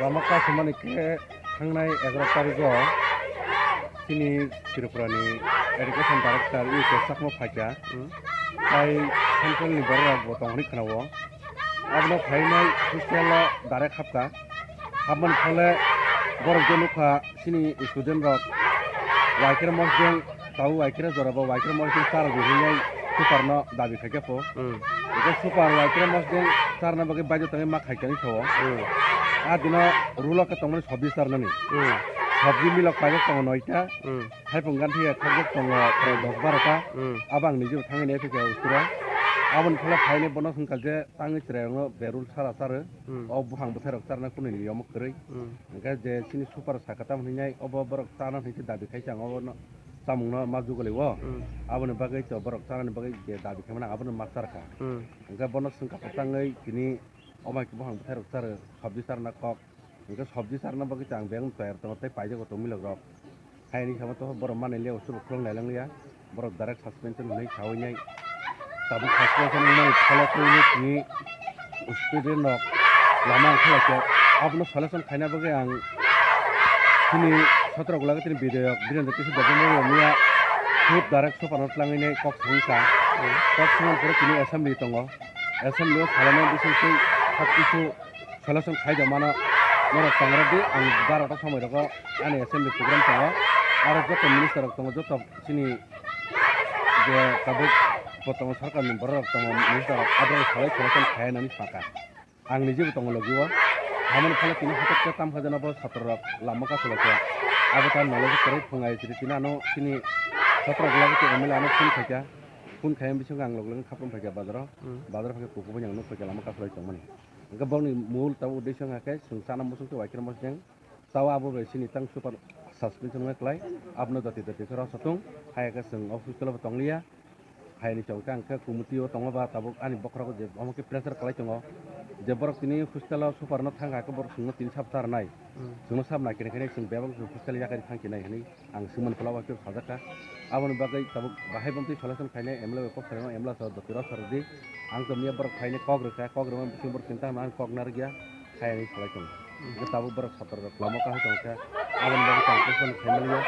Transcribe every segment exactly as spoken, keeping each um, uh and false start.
Lama kasumani khe thangnai egaroh tarigo chini Tripurani Education Director U K Chakma phaikha. Hmm. Tai central ni borok rok bo tong hwnwi khwnao. Abono phainai hostel o direct hapkha. Habmani phole borok je nukha chini student rok waikre mosdeng, tabuk waikre jora bo waikre mosdeng char di hinwi super no dabi khaikha pho. Hmm. Eko super waikre mosdeng charna bagwi baidyo tangwi ma khaikani sao. Hmm. A dino rulo khe tongmani sobji charnani. Hmm. Sobji milok paijak tongo noita. Hmm. Thaipung ganthi ya thokjak tongo prai dos baro ta. Hmm. Abo ang nijebo thangwi nai phikha ustura. Aboni phole phainai bono hwnkha je tangwi chwrairokno berul sara charo. Hmm. O buphang bwthairok charna kunui ni yomo kwrwi. Hmm. Hwnkhe je chini super saka tamo hinwi nai obo borok chana hinwi se dabi khai chang obo no chamungno ma jugalio. Hmm. Aboni bagwi to borok chanani bagwi je dabi khai mano abono ma charkha. Hmm. Hwnkhe bono swngkha kwchangwi tini omo hai khe buphang bwthairok charo sobji charna kok. Hwnkhe sobji charna bagwi chang beng tayar tongo tei paijago tong milok rok. Hayani samo to borok manwi liya usur khulong nailang liya. Borok direct suspension hinwi sawi nai. Tabuk suspension wngmani pholok twi tini student rok lama wngkha lai khe. Abono solution khaina bagwi ang chini sotro gula tini bidayok Birendra Kishore Debbarma miya khub direct super no twlangwi nai kok sangkha. Kok sangmani pore tini assembly tongo. Assembly o salaina bising twi kok kisu solution khai da mano, norok tangra di, ang barota somoi rogo ani assembly program tongo, aro joto minister rok tongo, joto chini je tabuk bo tongo, sarkar ni borok rok tongo, minister rok abo salai solution khai nani saka. Ang nijebo tongo logi o, hamani phano tini hotok khe tam kha jana bo satro rok lama kaso lai khe, abo ta knowledge kwrwi phungai chiri tini ano chini satro rok lagi M L A ano phone khaikha, phone khai bisingo ang log log khaprom phaikha bazaro, Hmm. bazaro phaikha kuku bini ang nuk phaikha lama kaso lai tongmani. Hwnkhe bokni mul tabuk uddesyo wngkha khe chwng chana muchung tei waikra mosdeng. Chao abo bai chini tang super suspension wngkha kwlai. Abono jati jati khe rw satung. Haiya khe chwng o hostel o bo tongliya. Hayani chwng khe ang khe committee o tongo ba tabuk ani bokhorok je omo khe pressure kwlai tongo. Je borok tini hostel o super no thang kha khe borok chwngno tini sab charnai. Hmm. Chwngno sab nai khe khe chwng bebak hostel yakarwi thang khe nai hinwi. Ang swngmani pula wakhe sajak kha. Aboni bagwi tabuk bahai bomtwi solution khainai M L A bai kok salaima M L A sir Dr. Rosar Reddy. Ang to miya borok khainai kok rwkha, kok rwma bising borok chinta hwnma ang kok narwkya, khainai salai tongo. Hwnkhe tabuk borok sator rok lama kahai tongkha. Aboni bagwi tang solution khaimaliya.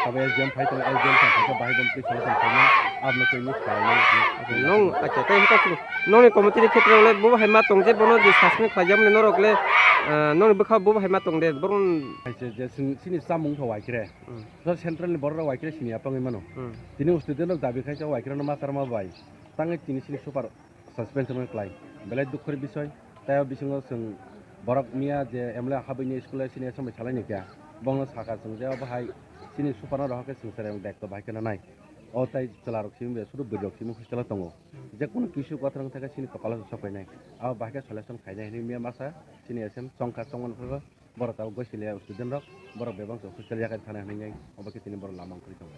Abo S D M phai tongo, S D M tong kha bahai bomtwi solution khainai. Abono tei miss khainai. Nong acha tei hwnkhe nongni committee ni khetre le bo hai ma tong je bono je sasmik khlaijak mani norok le, ah, nongni bwkha bo hai ma tong de boron. Hai se je sini chamung tho wai kre. Hmm. Jora central ni borok rok waikre sini yapangwi mano. Hmm. Tini student rok dabi khai kha waikre no ma charma bai. Tangwi tini sini super suspension wng klai. Belai dukh khori bisoi. Tai o bisingo chwng borok miya je M L A habwi ni school sini samai salai ni kya. Bongno saka chwng je obo hai sini super no rohor khe chwng chwrai rok daitw bai khe nanai. O tai chwla rok simi be sudu bwrwi rok simi hostel o tongo. Je kono kisu kwthang thaka sini kokolo sok painai. Abo bai khe solution khainai hinwi miya masa sini S M chongkha chongmani phaibo. Borok tabuk goi siliya student rok, borok bebak se hostel yakarwi thana hinwi nai, obo khe tini borok lama wngwi tongo.